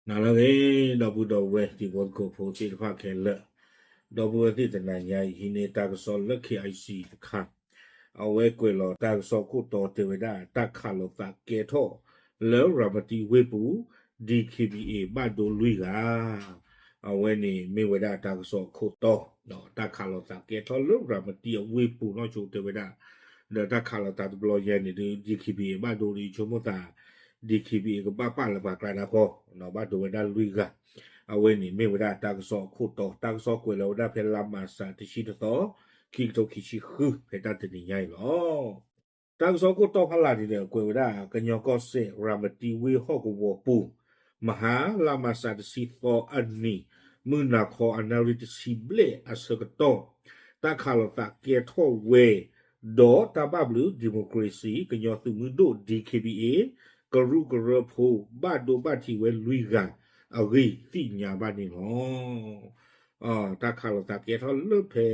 နၤလၢအဂ့ၤ ဒီပုၢ်ဒီဝဲၢ်တံၤဖိသကိးဖိသ့ၣ်တဖၣ်ခဲလၢာ်, ဒီပုၢ်ဝဲၢ်သ့ၣ်တနၤညါအံၤ ဟံးန့ၢ်တၢ်ကစီၣ်လၢ K I C တခါ, အဝဲကွဲးလီၤတၢ်ကစီၣ်ခိၣ်တီတဲဝဲဒၣ် တၢ်ခးလိာ်သးကဲထီၣ်လၢရၤမတံဝ့ၢ်ပူၤ D K B A ဘၣ်ဒိလွံၢ်ဂၤ, အဝဲန့ၣ်မ့ၢ်ဝဲဒၣ်တၢ်ကစီၣ်ခိၣ်တီ, တၢ်ခးလိာ်သးကဲထီၣ်လၢရၤမတံအဝ့ၢ်ပူၤနီၢ်ဆိတဲဝဲဒၣ်, ဒီးတၢ်ခးလိာ်သးတဘျီယဲန့ၣ်ဒုး D K B A ဘၣ်ဒိဒီးဆိကမိၣ်သး D K B A ကဘၣ်ပာ်လၢပှၤကျါနၢ်ဃီ, ဘၣ်ဒိဝဲဒၣ်လွံၢ်ဂၤ, အဝဲန့ၣ်မ့ၢ်ဝဲဒၣ်တၢ်ကစီၣ်အခိၣ်တီ, တၢ်ကစီၣ်ကွဲးလီၤဝဲဒၣ်ဖဲလါမၢ်ၡးတဆံတသီ, ခံကထိခံဆံဃု ဖဲတၢ်တနံၤညါအံၤလီၤ. တၢ်ကစီၣ်ခိၣ်တီဖးလၢ်န့ၣ်ဒီး ကွဲးဝဲဒၣ် ကညီကီၢ်စဲၣ် ရၤမတံဝ့ၢ်ဟီၣ်ကဝီၤပူၤ, မဟါ လါမၢ်ၡးတဆံသီအနံၤ, မုၢ်နၤခီအနၣ်ရံၣ်တဆံဘျဲၣ်အဆၢကတီၢ်, တၢ်ခးလိာ်သးကဲထီၣ်ဝဲ, ဒီးတၢ်ဘၣ်ဘျုး democracy ကညီသုးမုၢ်ဒိၣ် D K B A ကရူၢ်ကရၢဖိ ဘၣ်ဒိဘၣ်ထံးဝဲလွံၢ်ဂၤအဂ့ၢ်သ့ၣ်ညါဘၣ်န့ၣ်လီၤ. တၢ်ခးလိာ်သးကဲထီၣ်လၢဖဲ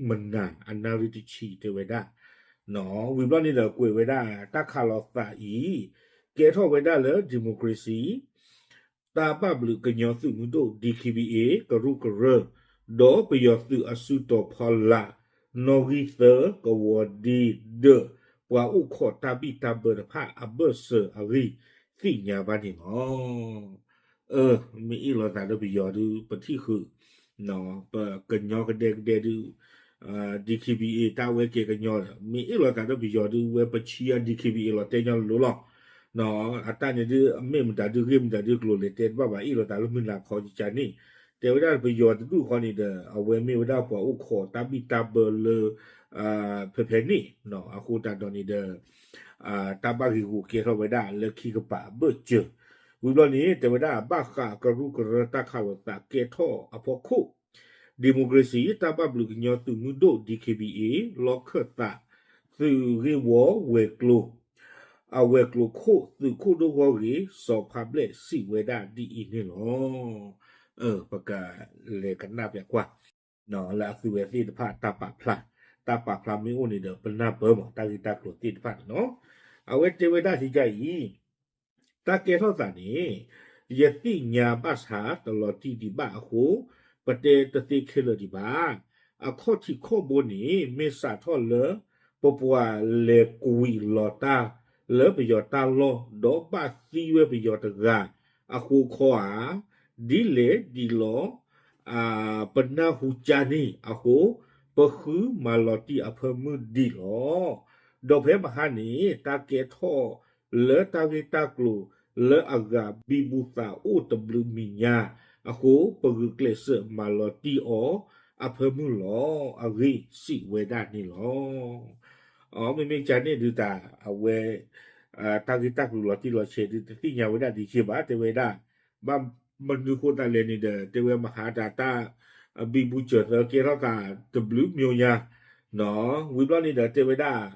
မနၤအနၣ်ရံၣ်တဆံတဲဝဲဒၣ်, ဝံၤဘျီန့ၣ်ဒီးကွဲးဝဲဒၣ် တၢ်ခးလိာ်သးအံၤ ကဲထီၣ်ဝဲဒၣ်လၢ democracy တၢ်ဘၣ်ဘျုးကညီသုးမုၢ်ဒိၣ် D K B A ကရူၢ်ကရၢ, ဒီးပယီၤသုးအစုတီၤဖီလာ် နီၣ်ဂံၢ်သၢ ကဝီၤဒ့ဒီး ပှၤအိၣ်ခိးတၢ်ဘံၣ်တၢ်ဘၢတဖၣ်အဘၢၣ်စၢၤအဂ့ၢ်သ့ၣ်ညါဘၣ်န့ၣ်လီၤ. အၢ မ့ၢ်အ့ၣ်လိာ်သးဒီးပယီၤဒုး ပထံၣ်ဃုာ် ပကညီကဒဲကဒဲဒုး D K B A တၢ်ဝဲကဲကညီဒီး မ့ၢ်အ့ၣ်လိာ်သးဒီးပယီၤဒုး ဝဲပဆံးအ D K B A လီၤတဲာ်ညီလိၤလီၤ. အတၢ်န့ၣ်ဒုး မ့ၢ်မတၤဒုးဂ့ၢ်မတၤဒုးကျိၤလဲၤတဲတဘၣ်ဘၣ် အ့ၣ်လိာ်သးလၢမုၢ်နၤခီကကန့ၣ်, တဲဝဲဒၣ်ပယီၤတဒူၣ်ဃီန့ၣ်ဒီး အဝဲမ့ၢ်ဝဲဒၣ်ပှၤအိၣ်ခိးတၢ်ဘံၣ်တၢ်ဘၢလၢ ဖဲဖဲန့ၣ်, အဃိသတးဒီးန့ၣ်ဒီး တၢ်ဘၣ်ဂ့ၢ်ဂီၤကဲထီၣ်ဝဲဒၣ်လၢခံကပၤအဘၢၣ်စၢၤ, ဝံၤဘျီန့ၣ် တဲဝဲဒၣ်ဘၣ်ဃးကရူၢ်ကရၢတၢ်ခးလိာ်သးကဲထီၣ်အဖီခိၣ်, democracy တၢ်ဘၣ်ဘျုးကညီသုးမုၢ်ဒိၣ် D K B A လီၢ်ခၢၣ်သး သုးဂ့ၢ်ဝီဝဲၤကျိၤ အဝဲၤကျိၤခိၣ်သုးခိၣ်ဒိၣ်ဂီၢ်ဂ့ၢ် စီၤဖါဘျဲၣ်စံးဝဲဒၣ်ဒ်အံၤန့ၣ်လီၤ. ပကလဲၤကနၣ်ပျးကွၢ် လၢအသုဝဲသ့ၣ်တဖၣ်တၢ်ပာ်ဖျါ, တၢ်ပာ်ဖျါမ့ၢ်အိၣ်န့ၣ်ဒီး ပနၢ်ပၢၢ်မး တၢ်ဂ့ၢ်တၢ်ကျိၤသ့ၣ်တဖၣ်န့ၣ်လီၤ. အဝဲတဲဝဲဒၣ်စံးကါအံၤ, တၢ်ကဲထီၣ်သးန့ၣ် ယသ့ၣ်ညါဘၣ်ဆၣ်တလီၤတံၢ်ဒံးဘၣ်အဃိ ပတဲတသ့ခဲလၢာ်ဒံးဘၣ်. အခီၣ်ထံးခီၣ်ဘိန့ၣ် မ့ၢ်စးထီၣ်လၢ ပပှၤလဲၤကွံာ်လီၤတၢ်လၢပယီၤတၢ်လီၢ် ဒီးဘၣ်သံဝဲပယီၤတဂၤအဃိခီဧါ, ဒ်လဲၣ်ဒ်လဲၣ် ပနၢ်ဟူကၠါန့ၣ်အဃိ ပဃုမၤလီၤတံၢ်အဖၢမုၢ်ဒံးလီၤ. ဒီးဖဲမဟါန့ၣ် တၢ်ကဲထီၣ်လၢတၢ်ဂ့ၢ်တၢ်ကျိၤလၢအဂၤဘံဘူသးအိၣ်တဘျုးမံၤညါအဃိ ပဂုာ်ကျဲးစၢးမၤလီၤတံၢ်အီၤအဖၢမုၢ်လီၤအဂ့ၢ် စံးဝဲဒၣ်န့ၣ်လီၤ. မ့မ့ၢ်ကၠါန့ၣ်ဒုးတၢ် အဝဲ တၢ်ဂ့ၢ်တၢ်ကျိၤလီၤတံၢ်လီၤဆဲးဒုး တသ့ၣ်ညါဝဲဒၣ်ဒံးက့ဘၣ် တဲဝဲဒၣ်, ဘၣ်မနုၤဃိသတးလဲၣ်န့ၣ်ဒီး တဲဝဲမဟါတၢ် တၢ်ဘံဘူစၢၤသၢကဲထီၣ်သးတဘျုးမံၤညါ, ဝံၤဘျီန့ၣ်ဒီးတဲဝဲဒၣ်,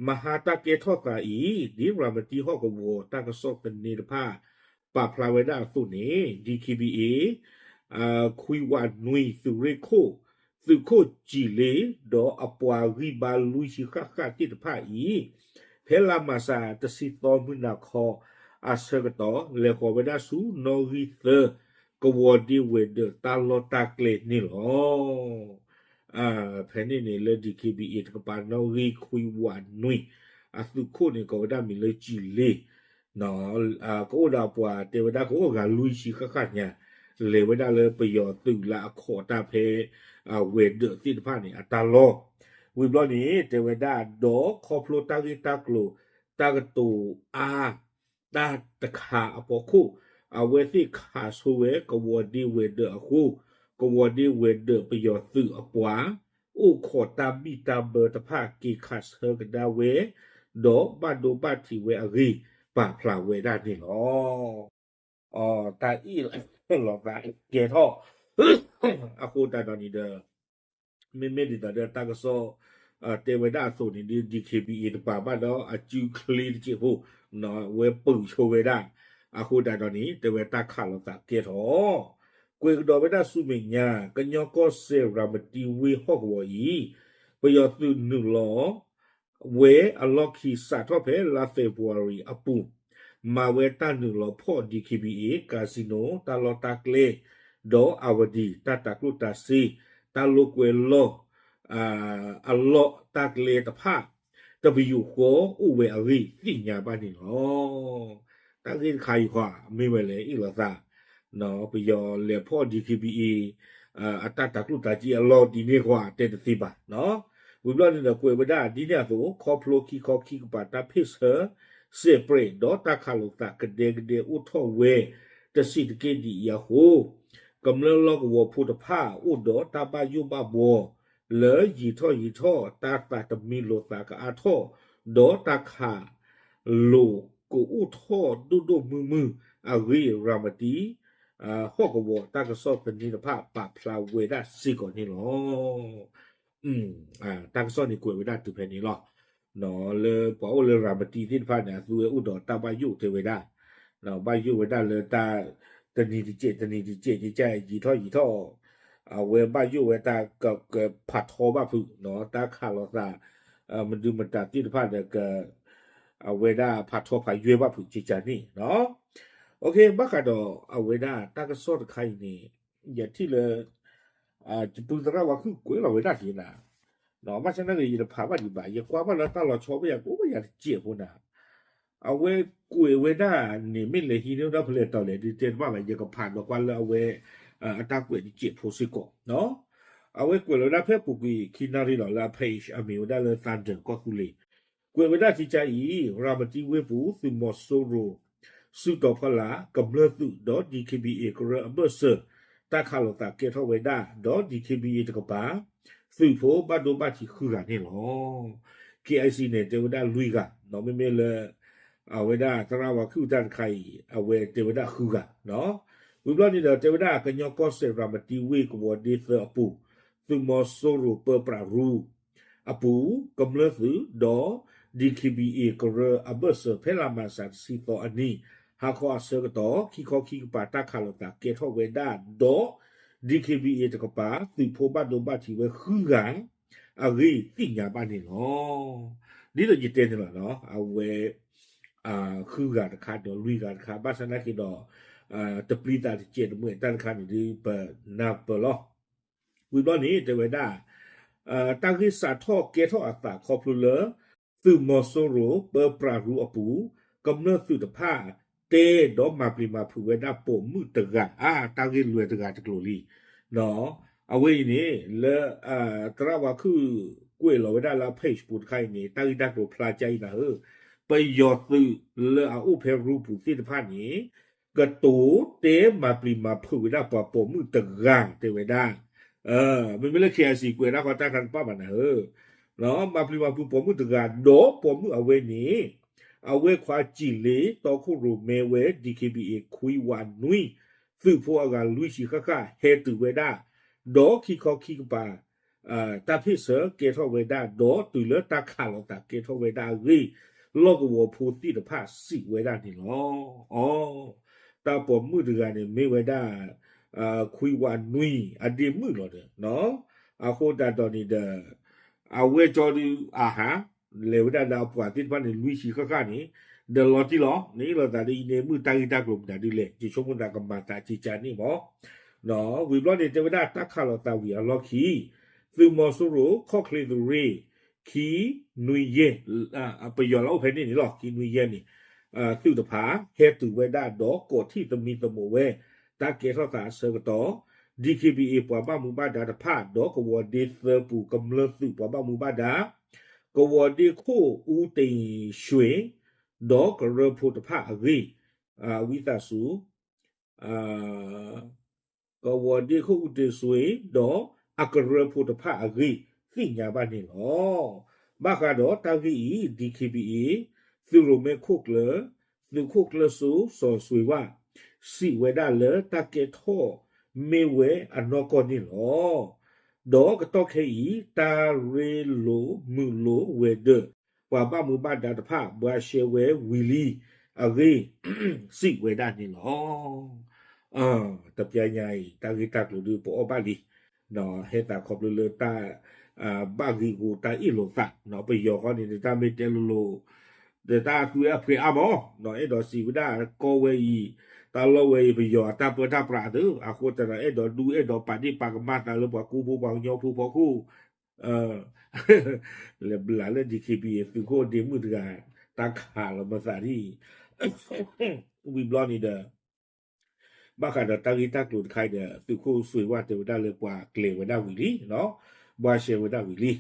မဟါတၢ်ကဲထီၣ်သးအံၤ ဒ်ရၤမတံဟီၣ်ကဝီၤတၢ်ကစီၣ်သန့တဖၣ် ပာ်ဖျါဝဲဒၣ်အသိးန့ၣ် DKBA ခွံဝးနွံသုးရ့ၣ်ခိၣ် သုးခိၣ်စံၣ်လ့ ဒီးအပှၤဂံၢ်ဘါလွံၢ်ဆံဃၣ်ဃၣ်သ့ၣ်တဖၣ်အံၤ ဖဲလါမၢ်ၡးတဆံသီမုၢ်နၤခီအဆၢကတီၢ် လဲၤဃီၤဝဲဒၣ်ဆူနီၣ်ဂံၢ်သၢ ကဝီၤဒ့ဝဲၤဒၢးတၢ်လီၢ်တၢ်ကျဲန့ၣ်လီၤ. ဖဲန့ၣ်န့ၣ်လၢ DKBA တကပၤနီၣ်ဂံၢ်ခွံဝးနွံ အသုးခိၣ်န့ၣ် ကိးဝဲဒၣ်မံၤလၢစံၣ်လ့ ကအိၣ်ဒီးအပှၤတဲဝဲဒၣ်ကအိၣ်ဂၤလွံၢ်ဆံဃၣ်ဃၣ်ညါ လဲၤဝဲဒၣ်လၢပယီၤသုးလၢအခီၣ်တၢ်ဖဲ ဝဲၤဒၢးသ့ၣ်တဖၣ်န့ၣ် အတၢ်လီၢ် ဝံၤဘျီန့ၣ် တဲဝဲဒၣ် ဒီးခီဖျိတၢ်ဂ့ၢ်တၢ်ကျိၤ တၢ်ကတိၤအါ တၢ်တခါအဖီခိၣ် အဝဲသ့ၣ်ခးဆိဝဲကဝီၤဒ့ဝဲၤဒၢးအဃိ ကဝီၤဒ့ဝဲၤဒၢးပယီၤသုးအပှၤ အိၣ်ခိးတၢ်ဘံၣ်တၢ်ဘၢတဖၣ်က့ၤခးဆၢကဒါဝဲ ဒီးဘၣ်ဒိဘၣ်ထံးဝဲအဂ့ၢ် ပာ်ဖျါဝဲဒၣ်န့ၣ်လီၤ. တၢ်အ့ၣ်လိာ်သးကဲထီၣ် အဃိသတးဒီးန့ၣ်ဒီး မ့မ့ၢ်ဒ်သိးဒီးတၢ်ကစီၣ် တဲဝဲဒၣ်အသိးန့ၣ်ဒုး DKBA တပာ်ဘၣ်ဒီးအစုချ့တစဲးဖိ ဝဲပၢၢ်ဆိဝဲဒၣ် အဃိသတးဒီးန့ၣ် တဲဝဲတၢ်ခးလိာ်သးကဲထီၣ် ကွဲးကဒီးဝဲဒၣ်ဆူမဲာ်ညါ ကညီကီၢ်စဲၣ်ရၤမတံဝ့ၢ်ဟီၣ်ကဝီၤအံၤ ပယီၤသုးနုာ်လီၤ ဝဲအလီၢ်ခံစးထီၣ်ဖဲလါ February အပူၤ မၤဝဲတၢ်နုာ်လီၤဖီၣ် DKBA casino တၢ်လီၢ်တၢ်ကျဲ ဒီးအဝဒံၣ် တၢ်တၤကျိၣ်တၤစ့ တၢ်လိာ်ကွဲလီၢ် အလီၢ်တၢ်ကျဲတဖၣ် တပယူာ်ဃီအိၣ်ဝဲအဂ့ၢ်သ့ၣ်ညါဘၣ်န့ၣ်လီၤ. တၢ်ဂ့ၢ်တခါအံၤဃီ မ့ၢ်ဝဲလဲၣ် အ့ၣ်လိာ်သး ပယီၤလဲၤဖီၣ် DKBA အတၢ်တၤကျိၣ်တၤစ့အလီၢ်ဒ်န့ၣ်ဃီ တဲတသ့ဘၣ်. ဝံၤဘျီန့ၣ်ဒီး ကွဲးဝဲဒၣ်ဒ်န့ၣ်အသိး ခီဖျိခံခီခံကပၤတၢ်ဖ့ၣ်ဆၢ စဲးပြဲး ဒီးတၢ်ခးလိာ်သးကဒဲကဒဲအိၣ်ထီၣ်ဝဲ တဆံးတက့ၢ်ဒ်အံၤအဃိ ကမျၢၢ်လီၢ်ကဝီၤဖိတဖၣ်အိၣ်ဒီးတၢ်ဘၣ်ယိၣ်ဘၣ်ဘှီ လၢယံာ်ထီၣ်ယံာ်ထီၣ်တၢ်သးတမံလိာ်သးကအါထီၣ် ဒီးတၢ်ခးလိာ်ကအိၣ်ထီၣ်ဒိၣ်ဒိၣ်မုၢ်မုၢ်အဂ့ၢ် ရၤမတံ ဟီၣ်ကဝီၤတၢ်ကစီၣ်သန့တဖၣ်ပာ်ဖျါဝဲဒၣ်စ့ၢ်ကီးန့ၣ်လီၤ. တၢ်ကစီၣ်န့ၣ်ကွဲးဝဲဒၣ်တုၤဖဲန့ၣ်လီၤ. လၢပှၤအိၣ်လၢရၤမတံသ့ၣ်တဖၣ်န့ၣ် အသုဝဲအိၣ်ဒီးတၢ်ဘၣ်ယိၣ်တဲဝဲဒၣ်, ဘၣ်ယိၣ်ဝဲဒၣ်လၢတၢ် တနံၤတစဲး တနံၤတစဲး ကယံာ်ထီၣ်ယံာ်ထီၣ် အဝဲဘၣ်ယိၣ်ဝဲတၢ်ကဖးထီဘၣ်ဖုး တၢ်ခးလိာ်သး မဒုမတၤသ့ၣ်တဖၣ်ဒီး အဝဲဒၣ်ဖးထီဖးယွဲၢ်ဘၣ်ဖုးကကန့ၣ် ဘၣ်ဃးဒီးအဝဲဒၣ်တၢ်ကစီၣ်တခါအံၤန့ၣ် ယထံၣ်လၢ ယပုၢ်သရၣ်ဝါခုၣ်ကွဲးလီၤဝဲဒၣ်က့ၤနၤ, ဘၣ်ဆၣ်သနာ်က့ ယတဖးဘၣ်ဒံးဘၣ် ယကွၢ်ဘၣ်လၢတၢ်လီၤဆီဖဲယၤကိးဘၣ်ယၤတစဲးဖိနၤ, အဝဲကွဲးဝဲဒၣ်န့ၣ် မ့ၢ်လဲၤဟံးန့ၢ်ဝဲဒၣ်ဖဲလဲၣ်တီၤလဲၣ် ဒုးတဲတဘၣ်ဘၣ် ယကဖးဒီးကွၢ်လၢအဝဲ အတၢ်ကွဲးတစဲးဖိစ့ၢ်ကီး, အဝဲကွဲးလီၤဝဲဒၣ်ဖဲပူၤကွံာ်ခံနၣ်ရံၣ်လီၤ လၢအ page အမံၤဝဲဒၣ်လၢ Thunder ကီၢ်သူလ့ၤ, ကွဲးဝဲဒၣ်ခံကါအံၤ ရၤမတံဝ့ၢ်ပူၤ သုးမီၤစိရိၤ စုတီၤဖီလာ် ကမျၢၢ်သုးဒီး DKBA ကရၢအဘၢၣ်စၢၤ တၢ်ခးလိာ်သးကဲထီၣ်ဝဲဒၣ် ဒီး DKBA တကပၤ သုးဖိဘၣ်ဒိဘၣ်ထံးဃုဂၤန့ၣ်လီၤ. KIC န့ၣ် တဲဝဲဒၣ်လွံၢ်ဂၤ, မ့မ့ၢ်လၢ အဝဲဒၣ်သရၣ်ဝါခုၣ်တၢ်တခါအံၤ အဝဲတဲဝဲဒၣ်ဃုဂၤ, ဝံၤဘျီန့ၣ်ဒီး တဲဝဲဒၣ်ကညီကီၢ်စဲၣ်ရၤမတံဝ့ၢ်ကဝီၤဒ့သၢအပူၤ သုးမီၤစိရိၤပၢပြးရူ အပူၤ ကမျၢၢ်သုးဒီး DKBA ကရၢအဘၢၣ်စၢၤ ဖဲလါမၢ်ၡးတဆံသီအနံၤ ဟါခီအဆၢကတီၢ် ခံခီခံကပၤတၢ်ခးလိာ်သးကဲထီၣ်ဝဲဒၣ် ဒီး DKBA တကပၤ သုးဖိဘၣ်ဒိဘၣ်ထံးဝဲဃုဂၤ အဂ့ၢ်သ့ၣ်ညါဘၣ်န့ၣ်လီၤ. ဒ်သိးယတဲန့ၣ်လီၤ, အဝဲ ဃုဂၤတခါဒီးလွံၢ်ဂၤတခါ ဘၣ်ဆၣ်သနာ်က့ဒီး တပျံၤသးတစဲးတမှဲာ်တၢ်တခါန့ၣ်ဒုး ပနၢ်ပၢၢ်လီၤ. ဝံၤဘျီန့ၣ် တဲဝဲဒၣ် တၢ်ဂ့ၢ်စးထီၣ်ကဲထီၣ်အသးခီဖျိလၢ သုးမီၤစိရိၤပၢပြးရူအပူၤ ကမျၢၢ်သုးတဖၣ် တဲဒီးမၤပျံၤမၤဖုးဝဲဒၣ်ပိာ်မုၣ်တဂၤ အါ တၢ်ဂ့ၢ်လွဲၢ်တဂၤတကျိၤလံ. အဝဲအံၤန့ၣ် လၢ သရၣ်ဝါခုၣ်ကွဲးလီၤဝဲဒၣ်လၢအ page ပူၤတခါအံၤန့ၣ် တၢ်ဂ့ၢ်တၢ်ကျိၤဖျါကါအံၤနၤဧၢ, ပယီၤသုးလၢအအိၣ်ဖဲရူပူၤသ့ၣ်တဖၣ်န့ၣ် ကတိၤတဲမၤပျံၤမၤဖုးဝဲဒၣ်ပှၤပိာ်မုၣ်တဂၤတဲဝဲဒၣ်, မ့မ့ၢ်လၢ KIC ကွဲးဒၣ်ဃီတၢ်ခါတပၣ်ဘၣ်နၤဧၢ, မၤပျံၤမၤဖုးပိာ်မုၣ်တဂၤ ဒီးပိာ်မုၣ်အဝဲန့ၣ် အဝဲခွါစံၣ်လ့တီခိၣ်ရိၣ်မဲဝဲ DKBA ခွံဝးနွံ သုးဖိအဂၤလွံၢ်ဆံဃၣ်ဃၣ်ဟဲတုၤဝဲဒၣ်, ဒီးခံခီခံကပၤ တၢ်ဖ့ၣ်ဆၢကဲထီၣ်ဝဲဒၣ် ဒီးတုၤလၢတၢ်ခးလိာ်သးကဲထီၣ်ဝဲဒၣ်အဂ့ၢ် လီၢ်ကဝီၤဖိသ့ၣ်တဖၣ်စံးဝဲဒၣ်န့ၣ်လီၤ. အီ, တၢ်ပိာ်မုၣ်တဂၤန့ၣ် မ့ၢ်ဝဲဒၣ် ခွံဝးနွံ အဒ့မုၣ်လီၤဒီး, အဃိသတးဒီးန့ၣ်ဒီး အဝဲကၠီဒုးအဟး လဲၤဝဲဒၣ်ဒီးအပှၤသ့ၣ်တဖၣ်န့ၣ် လွံၢ်ဆံဃၣ်ဃၣ်န့ၣ် ဒီးလီၤတံၢ်လီၤ နအ့ၣ်လိာ်သးဒ်အံၤန့ၣ် မုၢ်တၢ်ဂ့ၢ်တၢ်ကျိၤမတၤဒ်လဲၣ် ယဆိကမိၣ်သးကမၤသးက့ၤကါန့ၣ်မး ဝံၤဘျီန့ၣ် တဲဝဲဒၣ်တၢ်ခးလိာ်သးဝံၤအလီၢ်ခံ သုးမီၤစိရိၤ ခီၣ်ချ့သုးရ့ၣ် ခံနွံယဲၢ် ပယီၤလၢအိၣ်ဖဲန့ၣ်န့ၣ်လီၤ ခံနွံယဲၢ်န့ၣ် သုးတဖၣ် ဟဲတုၤဝဲဒၣ်ဒီးကိးထီၣ်သမံသမိးဝဲ တၢ်ကဲထီၣ်သးအဆၢကတီၢ် DKBA ပှၤဘၣ်မူဘၣ်ဒါတဖၣ် ဒီးကဝီၤဒ့သၢပူၤကမျၢၢ်သုးပှၤဘၣ်မူဘၣ်ဒါ ကဝီၤဒ့ခိၣ်အူတ့ၢ်ဆွ့ၣ် ဒီးကရၢဖိတဖၣ်အဂ့ၢ် ဝံသးစူၤ ကဝီၤဒ့ခိၣ်အူတ့ၢ်ဆွ့ၣ် ဒီးအကရၢဖိတဖၣ်အဂ့ၢ် သ့ၣ်ညါဘၣ်န့ၣ်လီၤ. ဘၣ်ဃးဒီးတၢ်ဂ့ၢ်အံၤ DKBA သုးရိၣ်မဲခိၣ်ကျၢၢ် သုးခိၣ်ကျၢၢ်စိစီၤစွ့ၤဝၣ် စံးဝဲဒၣ်လၢတၢ်ကဲထီၣ်မ့ၢ်ဝဲအနီၢ်ကီၢ်န့ၣ်လီၤ. ဒီးကတီၢ်ခဲအံၤ တၢ်ရ့လိာ်မုာ်လိာ်ဝဲၤဒၢး ပှၤဘၣ်မူဘၣ်ဒါတဖၣ် ဘှါရှဲဝဲဝံၤလံအဂ့ၢ် စံးဝဲဒၣ်န့ၣ်လီၤ. တပျဲညါအံၤ တၢ်ဂ့ၢ်တၢ်ကျိၤဒုးပအီၣ်ဘၣ်လံ, ဟဲသးခီဖျိလၢတၢ် ဘၣ်ဂံၢ်ဂူာ်တၢ်အ့ၣ်လိာ်သး, ပယီၤဃီန့ၣ် တၢ်မ့ၢ်တဲလိၤလိၤ ဒီးတၢ်သူၣ်အၢအဖှဲးအါမး, အဲၣ်ဒိးစံးဝဲဒၣ်ကီၢ်ဝဲအံၤ, တၢ်လီၢ်ဝဲအံၤ ပယီၤအတၢ်ပၢတၢ်ပြးသု, အဃိသတးဒီး အဲၣ်ဒိးဒူအဲၣ်ဒိးပာ်ဒ့ၣ်ပာ်ကမၣ်သးလၢပှၤကူဖိပှၤကညီဖိဖီခိၣ်, လဲၤဘျးလၢ D K B A သုးခိၣ်ဒ့မုၣ်တဂၤ တၢ်ခးလီၤမသးဒ်အံၤ, ဝံၤဘျီန့ၣ်ဒီး ဘၣ်ဃးဒီးတၢ်ဂ့ၢ်တၢ်ကျိၤတခါအံၤဒီး သုးခိၣ်စွ့ၤဝၣ်တဲဝဲဒၣ်လၢပှၤကျဲၤဝဲဒၣ်ဝံၤလံ, ဘှါရှဲဝဲဒၣ်ဝံၤလံ.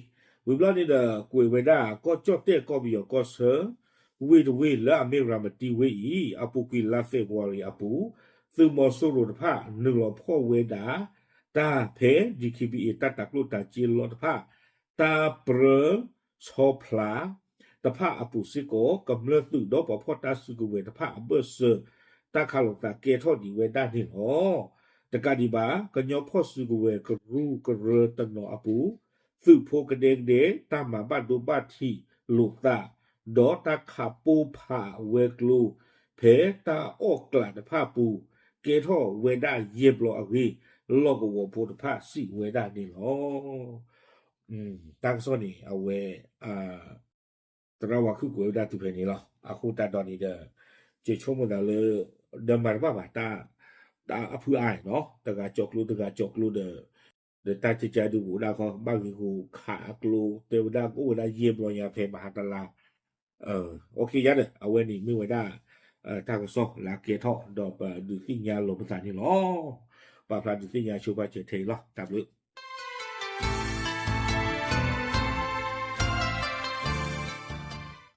ဝံၤဘျီန့ၣ်ဒီး ကွဲးဝဲဒၣ် ကီၢ်ကၠီၣ်တဲၣ်ကီၢ်ပယီၤကီၢ်ဆၢ ဝ့ၢ်တဝ့ၢ်လၢအမ့ၢ်ရၤမတံဝ့ၢ်အံၤ အပူၤကွံာ်လါ February အပူၤ, သုးမီၤစိရိၤတဖၣ် နုာ်လီၤဖီၣ်ဝဲဒၣ် တၢ်ဖဲ D K B A တၢ်တၤကျိၣ်တၤစ့လီၢ်တဖၣ်, တၢ်ပြၢ ဆီဖျါ တဖၣ်အပူၤစ့ၢ်ကီး ကမျၢၢ်သုးဒီးပှၤဖီၣ်တၢ်စုကဝဲၤတဖၣ်အဘၢၣ်စၢၤ တၢ်ခးလိာ်သးကဲထီၣ်ဒံးဝဲဒၣ်န့ၣ်လီၤ. တကးဒံးဘၣ် ကညီဖီၣ်စုကဝဲၤကရူၢ်ကရၢတနီၤအပူၤ သုးဖိကဒဲကဒဲ တၢ်မၤဘၣ်ဒိဘၣ်ထံးလိာ်သး ဒီးတၢ်ခးပိၢ်ဖးဝဲၤကျိၤ ဖဲတၢ်အီၣ်ကျးတဖၣ်အပူၤ ကဲထီၣ်ဝဲဒၣ်ယဲၢ်ဘျီအဂ့ၢ် လီၢ်ကဝီၤဖိတဖၣ်စံးဝဲဒၣ်န့ၣ်လီၤ. တၢ်ကစီၣ်န့ၣ် အဝဲ သရၣ်ဝါခုၣ်ကွဲးဝဲဒၣ်တုၤဖဲန့ၣ်လီၤ. အဃိသတးဒီးန့ၣ်ဒီး ယဆိကမိၣ်သးလၢ ဒီးမၤတဘၣ်ဘၣ် တၢ်အဖုအါန့ၣ်လီၤ. တဂၤကၠီၤကျိတဂၤကၠီၤကျိဒီး ဒီးတၢ်ကကါဒုးအိၣ်ဒၣ်ခီ ဘၣ်ဂ့ၤဂိၤခးအကျိ တဲဝဲဒၣ်ကအိၣ်ဝဲဒၣ်ယဲၢ်ဘျီညါဖဲမဟါတလါ အ ok ယါဒီး အဝဲန့ၣ်မ့ၢ်ဝဲဒၣ် တၢ်ကစီၣ်လၢအကဲထီၣ် ဒီးပဒုးသ့ၣ်ညါလီၤပသးန့ၣ်လီၤ. ပာ်ဖျါဒုးသ့ၣ်ညါဆိပာ်စၢၤထဲအံၤလီၤ. တၢ်ဘျုး